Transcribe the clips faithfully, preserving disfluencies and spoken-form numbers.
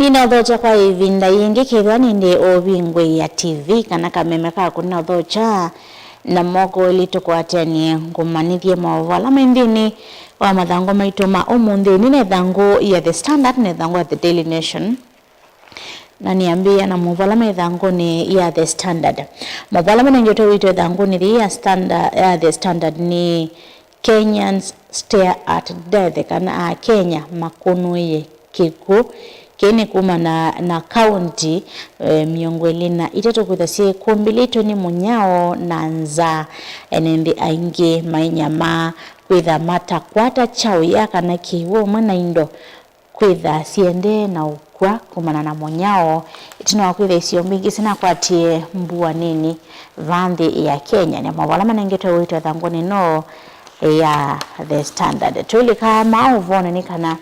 Nĩnaũthokya kwa ĩvinda yĩngĩ, kethĩwa nĩndĩ ũvingũĩa T V kana kameme kaku, nĩnaũthokya na moko elĩ tũkwatanie ngũmanyĩthye maũvoo ala maĩ nthĩnĩ wa mathangũ maitũ ma ũmũnthĩ. Nĩ na ĩthangũ ya The Standard na ĩthangũ ya The Daily Nation. Na nĩambĩĩa na maũvoo ala me ĩthangũnĩ ya The Standard. Maũvoo ala manengetwe witũ ĩthangũnĩ yĩĩ ya Standard, ya The Standard nĩ Kenyans stare at death, kana Akenya makũnũĩe kĩkw'ũ. Kĩĩ nĩ kumana na kaunti, eh, mĩongo ĩlĩ na itatũ kwĩtha syĩkũmbĩlĩtwe nĩ mũnyao na nzaa. Ene nthĩ aingĩ mainyamaa kwĩtha matakwata kyaũ ya kana kĩw'ũ, amwe na indo kwĩtha siendee na ũkw'a kumana na mũnyao, ĩtina wa kwĩtha isio mbingĩ sinakwatie mbua nini vaa nthĩ ya Kenya. Nĩ maũvoo ala manengetwe witũ ĩthangũnĩ ĩno ya The Standard. Twĩlĩka maũvoonĩ nĩ kana,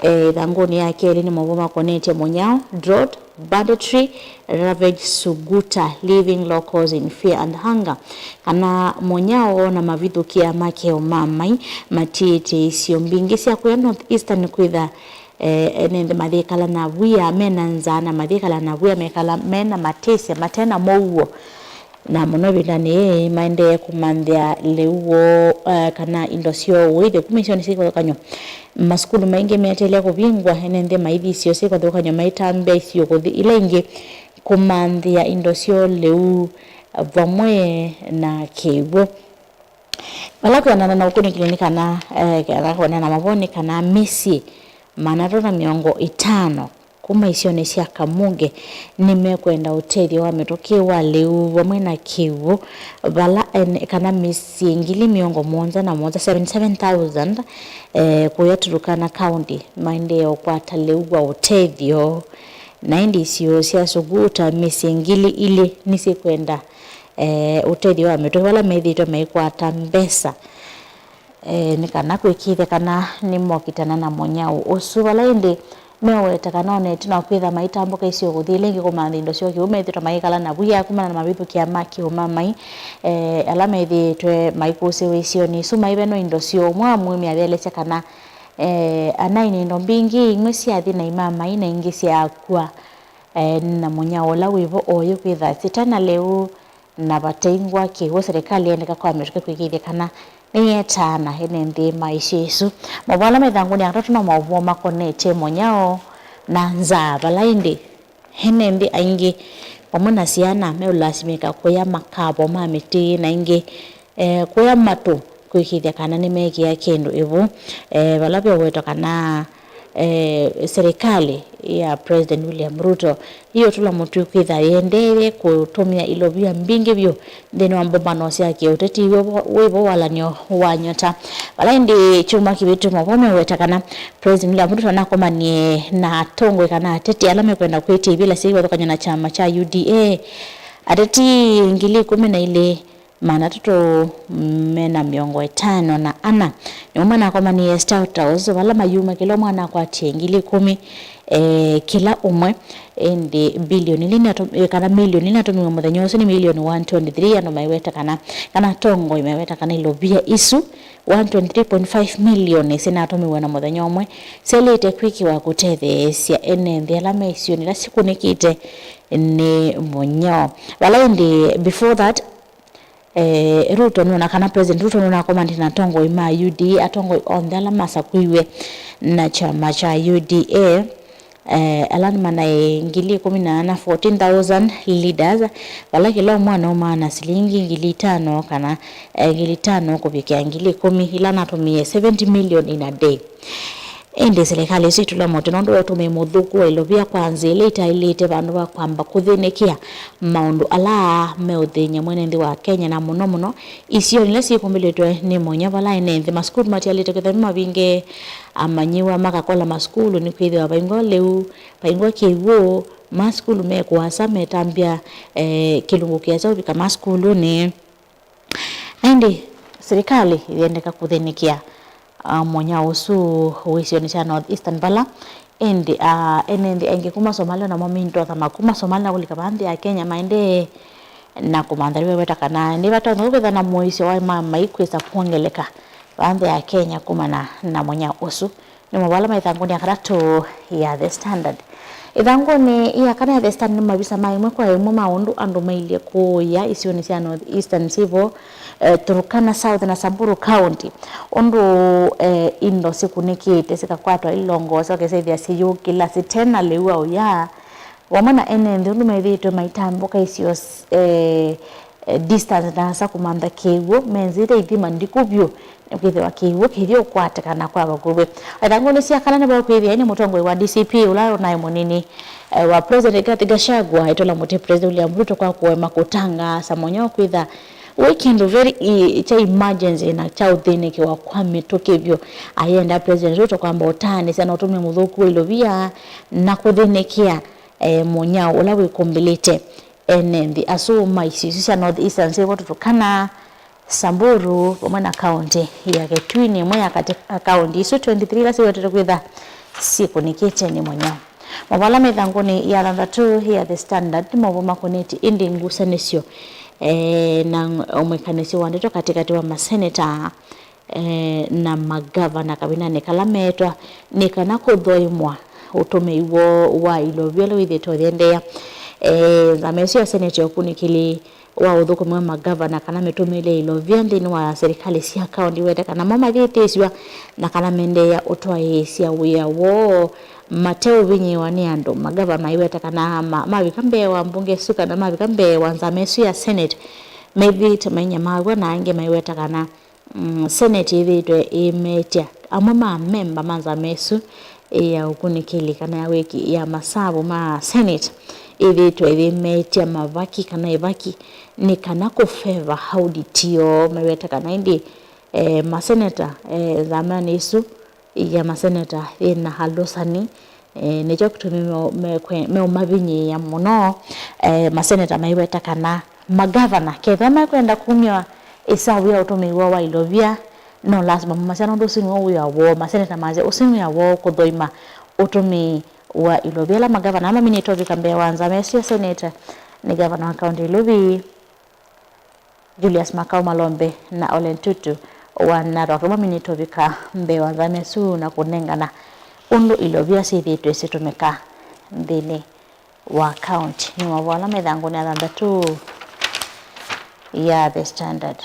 eh, ĩthangũnĩ ya kelĩ nĩ maũvoo makonetye mũnyao, drought, banditry ravage Suguta, leaving locals in fear and hunger. Kana mũnyao na mavithũkĩa ma kĩo ma mai matiĩtye isio mbingĩ sya kũya North Eastern kwĩtha, eh, ene nthĩ mayĩkala na wia mena nzaa, na mayĩkala na wia mekala mena matĩsya, matena mũuo. Na mũno ĩvindanĩ yĩĩ maendee kũmanthĩa lĩu woo, eh, kana indo syoo ũĩthyo kuma isionĩ syĩ kĩvathũkany'o. Masukulu maingĩ meteele kũvingwa, ene nthĩ maithi isio syĩ kĩvathũkany'o maitambya isio kũthi ila ingĩ kũmanthĩa indo syoo lĩu vamwe na kĩw'ũ. Vala kwĩanana na ũkunĩkĩli nĩ kana, eh, kana kwĩanana na mavoo nĩ kana mĩsyĩ maana atatũ na mĩongo ĩtano kuma isionĩ sya Kamuge nĩmekwenda ũtethyo wa mĩtũkĩ wa lĩu vamwe na kĩw'ũ, vala ene-, kana mĩsyĩ ngili mĩongo mũonza na mũonza, seventy seven thousand, eh, kũya Turkana County maendee ũkwata lĩu wa ũtethyo. Na ĩndĩ isio sya Suguta mĩsyĩ ngili ilĩ nĩsyĩkwenda, eh, ũtethyo wa mĩtũkĩ vala methĩĩtwe maikwata mbesa, eh, nĩ kana kwĩkĩĩthya kana nĩmokitana na mũnyao ũsu. Vala ĩndĩ meweta kana ona ĩtina wa kwĩtha maitambũka isio kũthi ila ingĩ kũmantha indo syoo kĩw'ũ, methĩĩtwe maikala na wia kumana na mavithũkĩa ma kĩũmamai, eh, ala methĩĩtwe maikũsĩwe isionĩ isu maivenwa indo syoo. Ũmwe wa mũĩmi aveelesya kana, eh, anaĩ na indo mbingĩ, imwe syathi na imamai na ingĩ syaakw'a, eh, na mũnyao ũla wĩvo oyu kwĩtha sitena lĩu na vate ingwa kĩw'ũ. Serikali yendeka kwa mĩtũkĩ kwĩkĩĩthya kana nĩyetaana ene nthĩ ma icio isu. Maũvoo ala me ĩthangũnĩ ya katatũ no maũvoo makonetye mũnyao na nzaa, vala ĩndĩ ene nthĩ aingĩ vamwe na syana meũlasimĩka kũya makavo ma mĩtĩ na ingĩ, eh, kũya matũ kwĩkĩĩthya kana nĩmeekĩa kĩndũ ĩvu, eh, vala veũwetwa kana, eh, serikali ya President William Ruto ĩũtũla mũtwi kwĩtha yĩendee kũtũmĩa ilovia mbingĩ vyũ nthĩnĩ wa mbũmbano sya kĩũteti wĩvo, wĩvo walan'yo wa nyota. Vala ĩndĩ kyumwa kĩvĩtu maũvoo meweta kana President William Ruto nakomanie na atongoi kana ateti ala mekwenda kwĩtya ivĩla sya ivathũkany'o na kyama kya U D A. Ateti ngili ikũmi na ilĩ maana atatũ mena mĩongo ĩtano na ana nĩmo manakomanie State House, vala mayuma kĩla ũmwe anakwatie ngili ikũmi, eh, kĩla ũmwe. Ĩndĩ bilioni ilĩ nĩatũ-, eh, kana milioni ilĩ natũmiwe mũthenya ũsu nĩ milioni one twenty-three. Andũ maiweta kana, kana atongoi maiweta kana ilovia isu one twenty-three point five million sinatũmiwe na mũthenya ũmwe syaĩlĩte kwĩkĩwa kũtetheesya ene nthĩ ala me isionĩ ila sikunĩkĩte nĩ mũnyao. Vala ĩndĩ before that, eh, Ruto nũna kana President Ruto nũnakomanĩte na atongoi ma U D A, atongoi onthe ala masakũiwe na kyama kya U D A, eh, ala nĩ manaĩ ngili ikũmi na ana, fourteen thousand leaders, vala kĩla ũmwe anaumaa na silingi ngili itano kana, eh, ngili itano kũvikĩa ngili ikũmi, ila natũmĩie seventy million in a day. Ĩndĩ silikalĩ ĩsu ĩtũla mũtĩ nũndũ wa ũtũmĩi mũthũku wa ilovia kwa nzĩa ila itaĩlĩte vandũ va kwamba kũthĩnĩkĩa maũndũ ala meũthĩny'a mwene nthĩ wa Kenya, na mũno mũno isionĩ ila syĩkũmbĩlĩtwe nĩ mũnyao vala ene nthĩ. Masukulu matialĩte kwĩthwa me mavinge, amanyĩw'a makakola masukulu nĩkwĩthĩwa vaingwa lĩu, vaingwa kĩw'ũ, masukulu me kũasa metambya, eh, kĩlungu kĩasa ũvika masukulunĩ. Na ĩndĩ silikalĩ yĩendeka kũthĩnĩkĩa, ah, mũnyao ũsu wĩ isionĩ sya North Eastern vala ĩndĩ, ah, ene nthĩ aingĩ kuma Somalia namo mindothama kuma Somalia na kũlika vaa nthĩ ya Kenya maendee na kũmantha nĩweweta kana nĩvatonya kwĩthwa na mũisyo wa ma mai kwĩsa kwongeleka vaa nthĩ ya Kenya kumana na mũnyao ũsu. Nĩ maũvoo ala me ĩthangũnĩ ya katatũ ya The Standard. Ĩthangũnĩ ya kana ya The Standard, nĩ mavisa ma ĩmwe kwa ĩmwe ma ũndũ andũ mailye kũũya isionĩ sya North Eastern syĩ vo, eh, Turkana South na Samburu County, ũndũ, eh, indo sikunĩkĩte sikakwatwa ilongoo, syokesethĩa siyũkĩla sitena lĩu wa ũya, vamwe na ene nthĩ ũndũ methĩĩtwe maitambũka isio, eh, eh, distance ndaasa kũmantha kĩw'ũ, menzĩte ithima ndiku vyũ, nĩkwĩthĩwa kĩw'ũ kĩthi ũkwatĩkana kwa vakuvĩ. Ĩthangũnĩ sya kana nĩvo kwĩthĩa nĩ mũtongoi wa D C P ũla ũnaĩ mũnini, eh, wa President Rigathi Gachagua aitũla mũtĩ President William Ruto kwa kũema kũtangaasa mũnyao kwĩtha wĩ kĩndũ very i-, kya emergency na kya ũthĩnĩkĩwa kwa mĩtũkĩ vyũ. Ayenda President Ruto kwamba ũtaanĩsya na ũtũmĩi mũthũku wa ilovia na kũthĩnĩkĩa, eh, mũnyao ũla wĩkũmbĩlĩte ene nthĩ asu ma isio isu sya North Eastern syĩ vo Turkana, Samburu, vamwe na kaũntĩ ya Kitui, nĩ ĩmwe ya katĩ ka kaũntĩ isu twenty-three ila siwetetwe kwĩtha syĩkũnĩkĩte nĩ mũnyao. Maũvoo ala me ĩthangũnĩ ya thanthatũ ya The Standard nĩ maũvoo makonetye ĩndĩ ngusanĩsyo, eh, na ũmwĩkanĩsyo wa ndeto katĩkatĩ wa maseneta eh, na magavana kavindanĩ kala meetwa nĩ kana kũthoimwa ũtũmĩi woo wa ilovia ũla wĩthĩĩtwe ũyĩendeea. Eh, nzama ĩsu ya seneti ya ũkunĩkĩli wa ũthũkũmi wa magavana kana mĩtũmĩĩle ya ilovia nthĩnĩ wa silikalĩ sya kaũntĩ ĩwete kana mo mayĩtĩsw'a na kana mendeea ũtwaĩĩsya wĩa woo mateũvinyĩĩwa nĩ andũ. Magavana maiweta kana ma-, mavika mbee wa mbunge ĩsu kana mavika mbee wa nzama ĩsu ya seneti, methĩĩtwe mainyamaaw'a, na angĩ maiweta kana Mm, seneti yĩthĩĩtwe ĩĩmeetya amwe ma amemba ma nzama ĩsu ya ũkunĩkĩli kana ya wĩki ya masavu ma seneti yĩthĩĩtwe ĩyĩmeetya mavaki kana ĩvaki nĩ kana kũfeva audit yoo. Meweta kana ĩndĩ, eh, maseneta, eh, nzamanĩ ĩsu ya maseneta yĩna alũsani, eh, nĩkyo kĩtumi meũ-, mekwe-, meũmavinyĩĩa mũno, eh, maseneta maiweta kana magavana kethĩwa mekwenda kumya ĩsavu ya ũtũmĩi woo wa ilovia, no lasima mamasya nũndũ ũsu nĩw'o wĩa woo. Maseneta masya ũsu nĩ wĩa woo kũthoima ũtũmĩi wa ilovia. Ala magavana ala maminĩte ũvika mbee wa nzama ĩsu ya seneta nĩ gavana wa kaũntĩ ya Ilovi, Julius Makau Malombe na Ole Ntutu wa Narok nĩmo maminĩte ũvika mbee wa nzama ĩsu na kũnengana ũndũ ilovia syĩthĩĩtwe syĩtũmĩka nthĩnĩ wa kaũntĩ. Nĩ maũvoo ala me ĩthangũnĩ ya thanthatũ ya The Standard.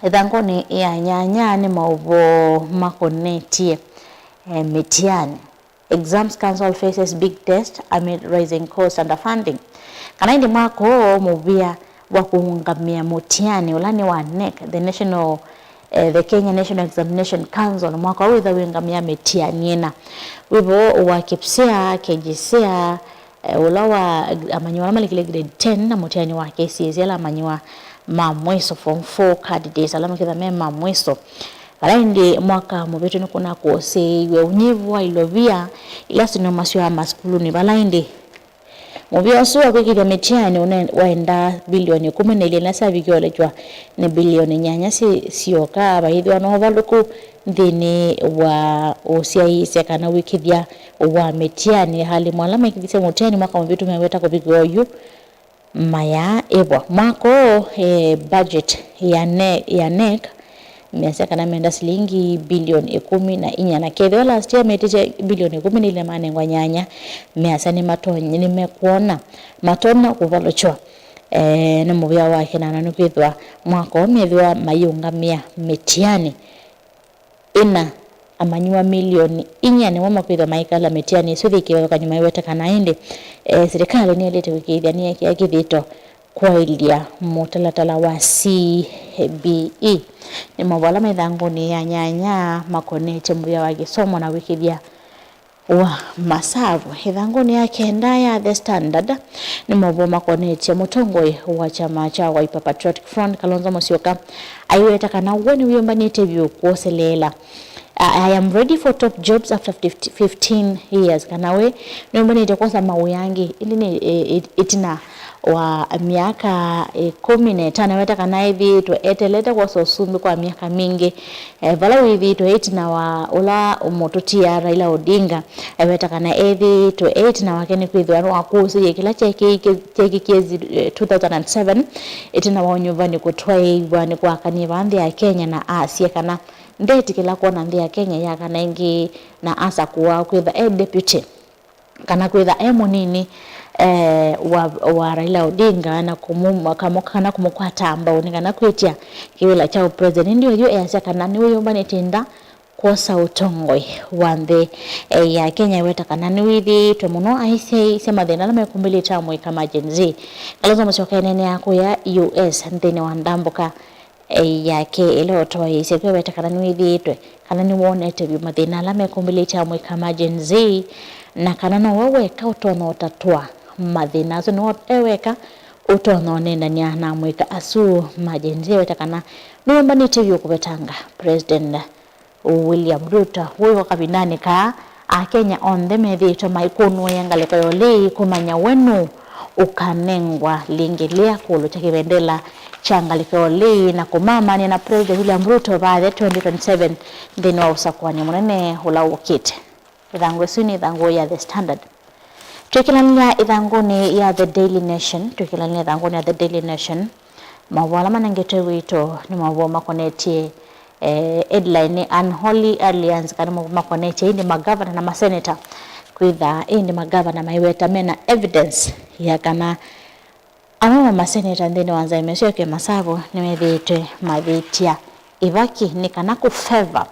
Ĩthangũnĩ ya nyanya nĩ maũvoo makonetye, eh, mĩtiani. Exams Council faces big test amid rising cost underfunding. Kana ĩndĩ mwaka ũũ mũvĩa wa kũũngamĩa mũtiani ũla nĩ wa NEC, the National, eh, the Kenya National Examination Council, mwaka ũũ wĩtha wĩngamĩa mĩtiani ĩna. Wĩvo wa KPSEA, KJSEA, eh, ũla wa amanyĩw'a ala malikile grade ten, na mũtiani wa KCSE ala amanyĩw'a ma mwiso, form four candidates ala makĩtha me ma mwiso. Vala ĩndĩ mwaka mũvĩtu nĩkũnakũsĩĩiw'e ũnyivu wa ilovia ila sinomasw'a masukulunĩ vala ĩndĩ mũvĩa ũsu wa kwĩkĩthya mĩtiani ũne-, waendaa bilioni ĩkũmi na ilĩ, ila syavikie ũlekywa nĩ bilioni nyanya syoka. Vaithĩwa na ũvalũku nthĩnĩ wa ũsyaĩĩsya kana wĩkĩthya wa mĩtiani. Alimũ ala mekĩthisye mũtiani mwaka mũvĩtu meweta kũvikĩwa oyu mayaĩvwa. Mwaka ũũ, eh, budget ya Ne-, ya NEC measya kana menda silingi bilioni ĩkũmi na inya, na kethĩwa last year metĩtye bilioni ĩkũmi na ilĩ na manengwa nyanya, measya nĩmatonye, nĩmekwona matonya kũvalũkywa, eh, nĩ mũvĩa wa kĩnana, nĩkwĩthĩwa mwaka ũũ methĩwa mayĩũngamĩa mĩtiani ĩna, amanyĩw'a milioni inya nĩmo makwĩthwa maikala mĩtiani ĩsu. Yĩkĩvathũkany'o maiweta kana ĩndĩ, eh, silikalĩ nĩyaĩlĩte kũĩkĩĩthya nĩyekĩa kĩthito kwaĩlya mũtalatala wa C B E. Nĩ maũvoo ala me ĩthangũnĩ ya nyanya makonetye mũvĩa wa kĩsomo na wĩkĩthya wa masavu. Ĩthangũnĩ ya kenda ya The Standard nĩ maũvoo makonetye mũtongoi wa kyama kya Wiper Patriotic Front, Kalonzo Musyoka, aiweta kana we nĩwĩũmbanĩte vyũ kwoseleela, "I, I am ready for top jobs after fifty, fifteen years," kana we nĩũmbanĩte kwosa mawĩa angĩ, ĩndĩ nĩ, ĩ-, ĩ-, ĩtina wa myaka ĩkũmi na ĩtano. Aweta kana ethĩĩtwe eteelete kwosa ũsumbĩ kwa myaka mingĩ, eh, vala wĩthĩĩtwe ĩtina wa ũla ũmũtũtia Raila Odinga. Aweta kana ethĩĩtwe e ĩtina wake nĩkwĩthĩwa nĩwakũsĩie kĩla kyekĩkie, kyekĩkie zi-, eh, two thousand and seven, ĩtina wa ũnyuvani kũtwaĩĩw'a nĩ kwakanie vaa nthĩ ya Kenya, na asya kana ndetĩkĩla kwona nthĩ ya Kenya yakana ĩngĩ, na asakũa kwĩtha e deputy kana kwĩtha e mũnini, eh, wa, wa Raila Odinga na kũmũ-, kamu-, kana kũmũkwata mbau nĩ kana kwĩtya kĩvĩla kya ũpresident. Ĩndĩ oyu easya kana nĩwĩyũmbanĩtye ĩtha kwosa ũtongoi wa nthĩ, eh, ya Kenya. Eweta kana nĩwĩthĩĩtwe mũno aisyaĩĩsya mathĩna ala mekũmbĩlĩte amũika ma Gen Z. Kalonzo Musyoka eneeneaa kũya U S nthĩnĩ wa ndambũka, eh, yake ĩla ũtoeĩsye kwĩ, eweta kana nĩwĩthĩĩtwe kana nĩwonete vyũ mathĩna ala mekũmbĩlĩte amũika ma Gen Z, na kana nowe weka ũtonya ũtatũa mathĩna asu, nĩwe e weka ũtonya ũneenany'a na amũika asu ma Gen Z. Eweta kana nĩwũmbanĩte vyũ kũvetanga President William Ruto. Ũĩ wa kavindanĩ kaa, Akenya onthe methĩĩtwe maikũnũĩa ngalĩko ya ũlei kũmanya we nũũ ũkanengwa lĩngĩ lĩa kũlũkya kĩvendela kya ngalĩko ya ũlei na kũmamany'a na President William Ruto vathe twenty twenty-seven nthĩnĩ wa ũsakũanĩ mũnene ũla wũkĩte. Ĩthangũ ĩsu nĩ ĩthangũ ya The Standard. Twĩkĩlanĩlya ĩthangũnĩ ya The Daily Nation, twĩkĩlanĩlya ĩthangũnĩ ya The Daily Nation, maũvoo ala manengetwe wĩto nĩ maũvoo makonetye, eh, headline nĩ Unholy Alliance, kana maũvoo makonetye ĩndĩ magavana na maseneta, kwĩtha ĩndĩ magavana maiweta mena evidence ya kana amwe ma maseneta nthĩnĩ wa nzama ĩsu ya kĩmasavo nĩmethĩĩtwe mavĩtya ĩvaki nĩ kana kũ favor,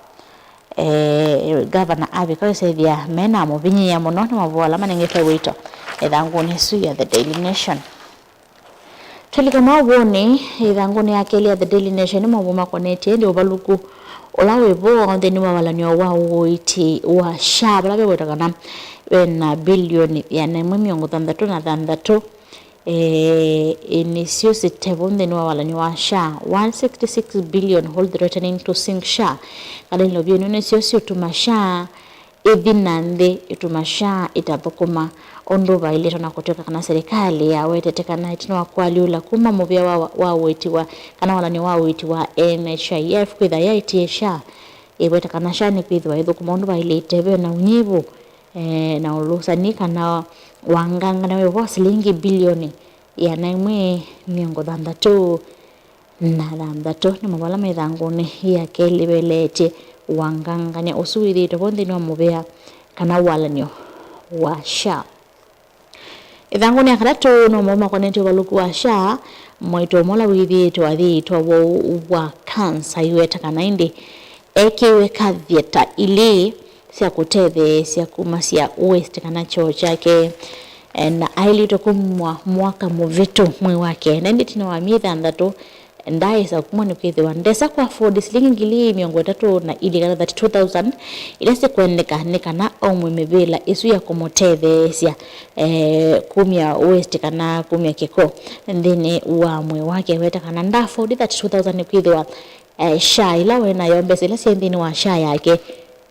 eh, gavana avika ũsethĩa mena mũvinyĩĩa mũno. Nĩ maũvoo ala manengetwe wĩto ĩthangũnĩ ĩsu ya The Daily Nation. Twĩlika maũvũnĩ, ĩthangũnĩ ya kelĩ ya The Daily Nation nĩ maũvoo makonetye ĩndĩ ũvalũku ũla wĩ vo nthĩnĩ wa walany'o wa ũiiti wa SHA, vala veweta kana vena bilioni ĩana ĩmwe mĩongo thanthatũ na thanthatũ, eh, nĩsyo sitevo nthĩnĩ wa walany'o wa SHA. One sixty-six billion hold threatening to sink SHA. Kana ilovia ino nĩsyo siũtuma SHA ĩthi na nthĩ, ĩtuma SHA ĩtathũkũma ũndũ vaĩlĩte, na kũtw'ĩka kana silikalĩ yawetete kana ĩtina wa kũalyũla kuma mũvĩa wa, wa ũiiti wa, kana walany'o wa ũiiti wa N H I F, kwĩtha yaĩtie SHA ĩweta kana SHA nĩkwĩthĩwa ĩthũkũma ũndũ vaĩlĩte, ve na ũnyivũ, eh, na ũlũsani kana wangangany'a wĩ vo silingi bilioni ĩana ĩmwe mĩongo thanthatũ na thanthatũ. Nĩ maũvoo ala me ĩthangũnĩ ya kelĩ veleetye wangangany'a ũsu wĩthĩĩtwe vo nthĩnĩ wa mũvĩa kana walany'o wa SHA. Ĩthangũnĩ ya katatũ nĩ maũvoo makonetye ũvalũku wa SHA, mwaitũ ũmwe ũla wĩthĩĩtwe athiĩtwa woo wa kansa aiweta kana ĩndĩ ekĩwe katheta ilĩ sya kũtetheesya kumasya waste kana kyoo kyake, eh, na aĩlĩtwe kumw'a mwaka mũvĩtu mwei wa kenda. Ĩndĩ ĩtina wa myei thanthatũ, ndaaĩsa kumw'a nĩkwĩthĩwa ndesa kũ afford silingi ngili mĩongo ĩtatũ na ilĩ kana thirty-two thousand ila sikwendeka nĩ kana aumw'e mĩvĩla ĩsu ya kũmũtetheesya, eh, kumya waste kana kumya kĩko nthĩnĩ wa mwĩĩ wake. Weta kana nda afford thirty-two thousand nĩkwĩthĩwa eh, SHA ĩla waĩ nayo, mbesa ila syaĩ nthĩnĩ wa SHA yake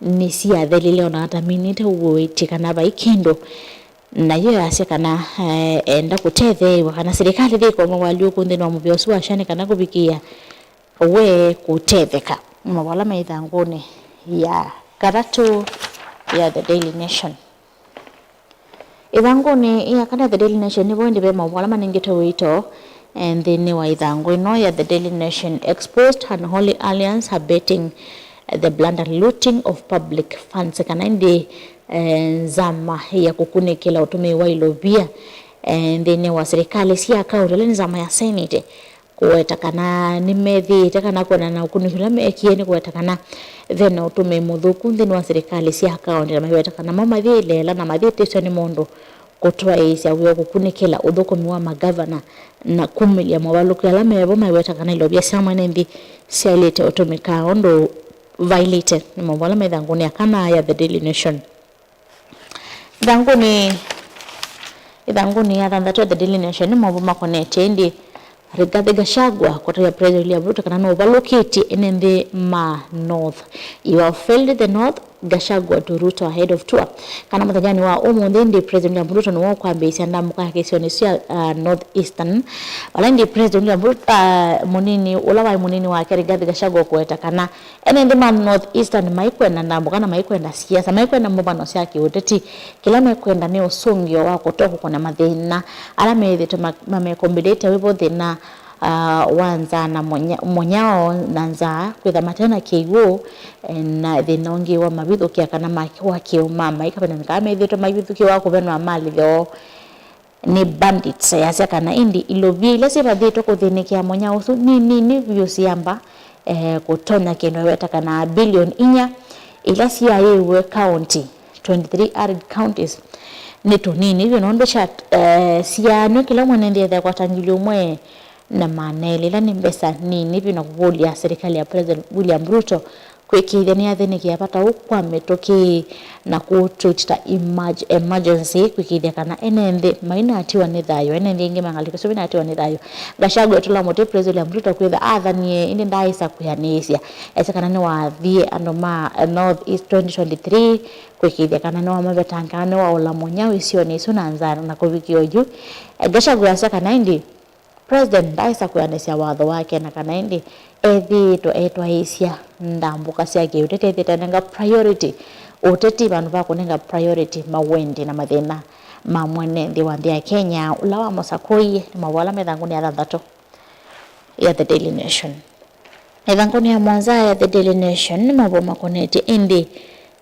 nĩsyathelile, ona ataminĩte ũiiti kana vai kĩndũ. Na yo yasya kana, eh, enda kũtetheew'a kana silikalĩ yĩkoma ũalyũku nthĩnĩ wa mũvĩa ũsu wa SHA nĩ kana kũvikĩĩa we kũtetheka. Nĩ maũvoo ala me ĩthangũnĩ ya katatũ ya The Daily Nation. Ĩthangũnĩ ya kana The Daily Nation nĩvo ĩndĩ ve maũvoo ala manengetwe wĩto, eh, nthĩnĩ wa ĩthangũ ĩno ya The Daily Nation. Exposed, Unholy Alliance abetting the blunder, looting of public funds, kana ĩndĩ, eh, nzama ya kũkunĩkĩla ũtũmĩi wa ilovia, eh, nthĩnĩ wa silikalĩ sya kaũntĩ, ĩla nĩ nzama ya Senate. Kũweta kana nĩmethĩĩte kana kwonana na ũkunĩki ũla meekie, nĩ kũweta kana ve na ũtũmĩi mũthũku nthĩnĩ wa silikalĩ sya kaũntĩ, na maiweta kana mo mayĩleela na mayĩtĩswe nĩ mũndũ kũtwaĩĩsya wĩa wa kũkunĩkĩla ũthũkũmi wa magavana na kumĩlya movalũku ala mevo. Maiweta kana ilovia sya mwene nthĩ syaĩlĩte ũtũmĩka ũndũ vaĩlĩte. Nĩ maũvoo ala me ĩthangũnĩ ya kana ya The Daily Nation. Ĩthangũnĩ, ĩthangũnĩ ya thanthatũ ya The Daily Nation nĩ maũvoo makonetye ĩndĩ Rigathi Gachagua kũtavya President William Ruto kana nũvalũkĩtye ene nthĩ ma North. "You have failed the North," Gachagua to Ruto ahead of tour. Kana mũthenyanĩ wa ũmũnthĩ ĩndĩ President William Ruto nĩwe ũkwambĩĩsya ndambũka yake isionĩ sya, uh, North Eastern. Vala ĩndĩ President William Ruto, uh, mũnini, ũla waĩ mũnini wake Rigathi Gachagua kũweta kana ene nthĩ ma North Eastern maikwenda ndambũka na maikwenda siasa, maikwenda mbũmbano sya kĩũteti. Kĩla mekwenda nĩ ũsũngĩo wa kũtwa kũkũna mathĩna ala methĩĩtwe ma-, mamekũmbĩlĩte wĩvo, thĩna ah, wa nzaa na mũnya-, mũnyao na nzaa, kwĩtha mate na kĩw'ũ, eh, na thĩna ũngĩ wa mavithũkĩa kana ma-, wa kĩũmamai, kavindanĩ kaa methĩĩtwe maivithũkĩwa kũvenwa malĩthyo nĩ bandits. Yasya kana ĩndĩ ilovia ila syĩvathĩtwe kũthĩnĩkĩa mũnyao ũsu nĩ nini vyũ syamba, eh, kũtonya kĩndũ eweta kana bilioni inya ila syaĩwe county, twenty-three arid counties, nĩ tũnini vyũ nũndũ sya, eh, syaanw'a kĩla mwene nthĩ ethĩa kwata ngili ũmwe na maana elĩ, ila nĩ mbesa nini vyũ, na kũkũlya serikali ya President William Ruto kwĩkĩĩthya nĩyathĩnĩkĩa vata ũũ kwa mĩtũkĩ na kũtreat ta emerg-, emergency, kwĩkĩĩthya kana ene nthĩ mainatiwa nĩ thayũ, ene nthĩ aingĩ ma ngalĩko isu mainatiwa nĩ thayũ. Gachagua etũla mũtĩ President William Ruto kwĩtha athanie, ĩndĩ ndaaĩsa kwĩanĩĩsya. Esĩ kana nĩwathie andũ ma, eh, North East twenty twenty-three, kwĩkĩĩthya kana nĩwamavetanga, nĩwaũla mũnyao isionĩ isu na nzaa na kũvikĩa oyu. Eh, Gachagua asya kana ĩndĩ President ndaaĩsa kwĩanĩsya watho wake, na kana ĩndĩ ethĩĩtwe etwaĩĩsya ndambũka sya kĩũteti, ethĩĩtwe enenga priority ũteti vandũ va kũnenga priority mawendi na mathĩna ma mwene nthĩ wa nthĩ ya Kenya, ũla wamũsakũie. Nĩ mavũa ala me ĩthangũnĩ ya thanthatũ ya The Daily Nation. Ĩthangũnĩ ya mũonza ya The Daily Nation nĩ mavũa makonetye ĩndĩ,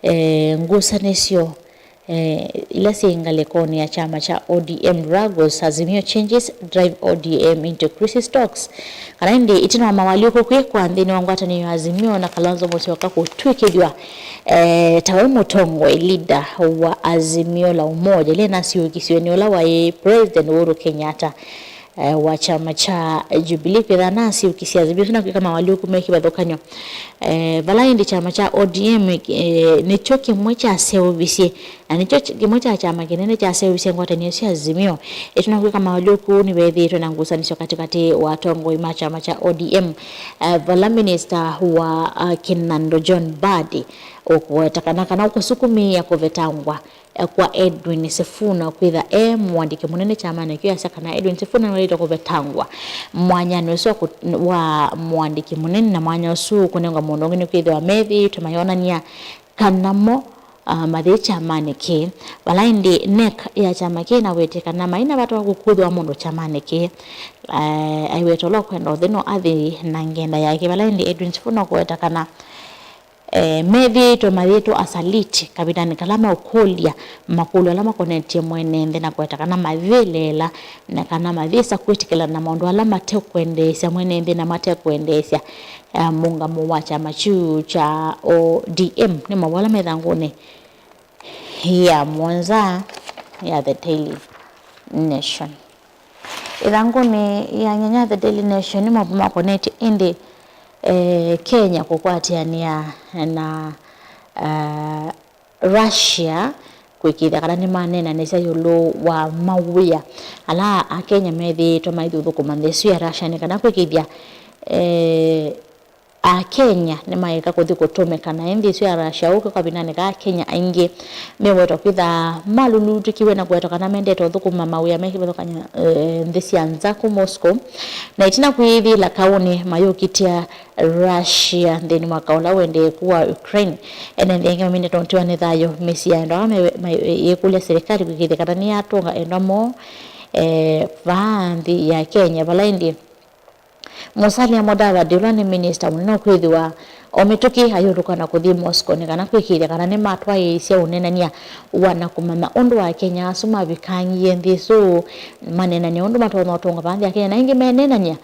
eh, ngusanĩsyo, eh, ila syĩ ngalĩkonĩ ya kyama kya O D M, Ragos, Azimio changes drive O D M into crisis talks. Kana ĩndĩ ĩtina wa mawalyũku kwĩkwa nthĩnĩ wa ngwatanĩo ya Azimio na Kalonzo Musyoka kũtw'ĩkĩthw'a, eh, tawe mũtongoi, leader wa Azimio la Umoja, ĩla ĩnasyũkisye nĩ ũla waĩ President Uhuru Kenyatta, eh, wa kyama kya Jubilee, kwĩtha nasiũkisya Azimio na kwĩka mawalyũku me kĩvathũkany'o. Eh, vala ĩndĩ kyama kya O D M, eh, nĩkyo kĩmwe kyaseũvisye, na nĩkyo ky-, kĩmwe kya kyama kĩnene kyaseũvisye ngwatanĩo sya Azimio. Ĩtina kwĩka mawalyũku nĩvethĩĩtwe na ngusanĩsyo katĩkatĩ wa atongoi ma kyama kya O D M, eh, vala minista wa, ah, kĩnandũ John Mbadi ũkũweta kana, kana ũkũsukumĩĩa kũvetangwa eh, kwa Edwin Sifuna kwĩtha e mũandĩki mũnene kyamanĩ kĩu, asya kana Edwin Sifuna nĩwaĩlĩte kũvetangwa mwanyanĩ ũsu wa kũ-, wa mũandĩki mũnene, na mwanya ũsu kũnengwa mũndũ ũngĩ nĩkwĩthĩwa methĩĩtwe mayonany'a kana mo, ah, mathĩ kyamanĩ kĩĩ. Vala ĩndĩ NEC ya kyama kĩĩ nawetye kana maina vata wa kũkuthwa mũndũ kyamanĩ kĩĩ, eh, aiweta ũla ũkwenda ũthĩ no athi na ngenda yake. Vala ĩndĩ Edwin Sifuna ũkũweta kana eh, methĩĩtwe mayĩtwa asaliti kavindanĩ kala meũkũlya makũlyo ala makonetye mwene nthĩ na kũweta kana mayĩleela na kana mayĩsa kwĩtĩkĩlana na maũndũ ala matekwendeesya mwene nthĩ na matekwendeesya, eh, mũũngamo wa kyama kyu kya O D M. Nĩ mavũa ala me ĩthangũnĩ ya mũonza ya The Daily Nation. Ĩthangũnĩ ya nyanya The Daily Nation nĩ mavũa makonetye ĩndĩ, eh, Kenya kũkwatĩanĩa na, eh, Russia kwĩkĩĩthya kana nĩmaneenanĩsya ĩũlũ wa mawĩa ala Akenya methĩĩtwe maithuthũkũma nthĩ ĩsu ya Russia nĩ kana kwĩkĩĩthya, eh, Akenya nĩmaeka kũthi kũtũmĩka naĩ nthĩ ĩsu ya Russia. Ũu kavindanĩ kaa Akenya aingĩ mewetwa kwĩtha malulutĩkiw'e na kũwetwa kana mendete ũthũkũma mawĩa me kĩvathũkany'o, eh, nthĩ sya nza kũ Moscow. Na ĩtina kwĩyĩthĩĩla kaũnĩ mayũkitĩa Russia nthĩnĩ wa kaũ ũla ũendee kũu wa Ukraine. Ene nthĩ aingĩ mamindĩte ũtiwa nĩ thayũ mĩsyĩ ya andũ aa me-, me-, yĩkũlya serikali kwĩkĩĩthya kana nĩyatũnga endwa moo, eh, vaa nthĩ ya Kenya, vala ĩndĩ Musalia Mudavadi, ũla nĩ minista mũnene, ũkwĩthĩwa o mĩtũkĩ ayũlũka na kũthi Moscow nĩ kana kwĩkĩĩthya kana nĩmatwaĩĩsya ũneenany'a wa na kũmanya ũndũ Akenya asu mavikangie nthĩ ĩsu, maneenany'a ũndũ matonya ũtũnga vaa nthĩ ya Kenya, na ĩngĩ meeneenany'a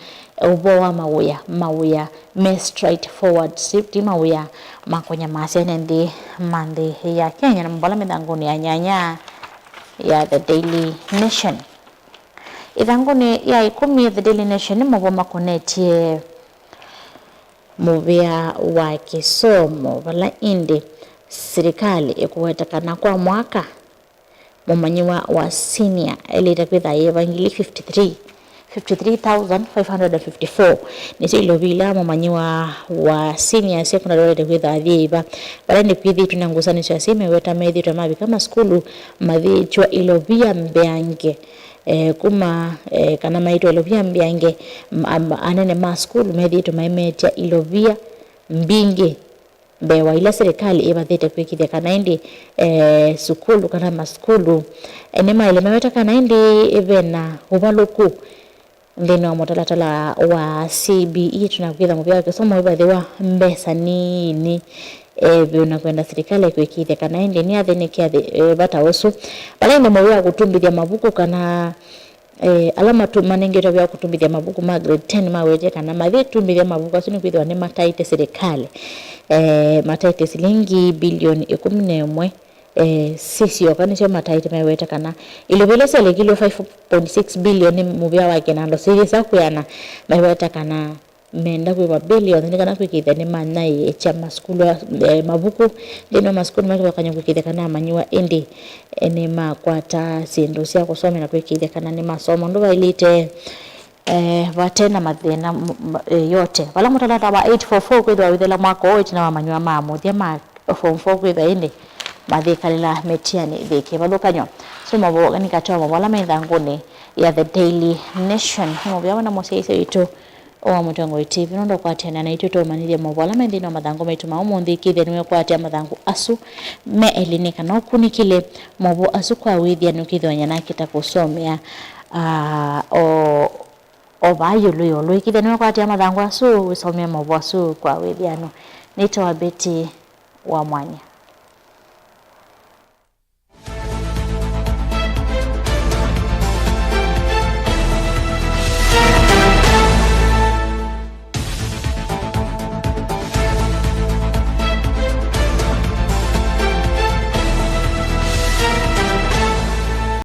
ũvoo wa mawĩa, mawĩa me straight forward, si ti mawĩa ma kũnyamasya ene nthĩ ma nthĩ ya Kenya, na mavũa ala me ĩthangũnĩ ya nyanya ya The Daily Nation. Ĩthangũnĩ ya ĩkũmi ya The Daily Nation nĩ mavũa makonetye mũvĩa wa kĩsomo, vala ĩndĩ silikalĩ ĩkũweta kana kwa mwaka mũmanyĩw'a wa senior aĩlĩte kwĩtha ayĩva ngili fifty-three, fifty-three thousand five hundred and fifty-four. Nĩsyo ilovi ila mũmanyĩw'a wa senior secondary waĩlĩte kwĩtha ayĩva. Vala ĩndĩ kwĩthĩĩtwe na ngusanĩsyo asyai meweta methĩĩtwe mavika masukulu mathĩĩtw'a ilovia mbeange. Eh, kuma, eh, kana maitwa ilovia mbeange, m-, am-, anene ma sukulu methĩĩtwe maimetya ilovia mbingĩ mbee wa ila silikalĩ ĩvathĩte kwĩkĩĩthya kana ĩndĩ, eh, sukulu kana masukulu, eh, nĩmaĩle maweta kana ĩndĩ vena ũvalũku nthĩnĩ wa mũtalatala wa C B E, tũnakwĩtha mũvea wa kĩsomo wĩvathĩwa mbesa nini, e, vyũ na kwenda silikalĩ kwĩkĩĩthya kana ĩndĩ nĩyathĩnĩkĩa vata ũsu. Vala ĩndĩ mũvea wa kũtumbĩthya mavuku kana, e, ala matu-, manengetwe vea wa kũtumbĩthya mavuku ma grade ten mawetye kana mathĩtumbĩthya mavuku asu nĩkwĩthĩwa nĩmataĩte silikalĩ, e, mataĩte silingi bilioni ĩkũmi na ĩmwe, e, sisyoka nĩsyo mataĩte mewete kana ilũva ila syalekilwe five point six billion nĩ mũvea wa kĩnando syĩthĩsa kwĩana mewete kana menda kwĩva billion nĩ kana kwĩkĩĩthya nĩmanyaĩĩkya masukulu, e, mavuku nthĩnĩ wa masukulu makĩvakany'a kwĩkĩĩthya kana amanyĩw'a ĩndĩ, e, nĩmakwata syĩndũ sya kũsomea na kwĩkĩĩthya kana nĩmasoma ũndũ vaĩlĩte, e, vate na mathĩna m-, m-, e, yote. Vala mũtalatala wa eight four four kwĩthĩwa wĩthela mwaka ũũ ĩtina wa manyũa ma mũthya ma form four kwĩthwa ĩndĩ mathĩkalĩla mĩtiani thĩ kĩvathũkany'o. So mavoo nĩ katĩ wa mavoo ala me ĩthangũnĩ ya The Daily Nation. Nĩ mũvea wena mũsyaĩĩsya witũ wa Mũtongoi T V nũndũ ũkwatĩanĩa naitũ tũũmanyĩthya mavoo ala me nthĩnĩ wa mathangũ maitũ ma ũmũnthĩ. Kĩthĩa nĩwe ũkwatĩa mathangũ asu me elĩ nĩ kana ũkunĩkĩle mavoo asu kwa wĩthĩanĩ ũkĩthĩwany'a nake ta kũsomea, ah, o o vaa ĩũlũ ĩũlũ. Ĩkĩthya nĩwekwatĩa mathangũ asu, wĩsomea maũvoo asu kwa wĩthĩano. Nĩtawa Betty wa Mwanya.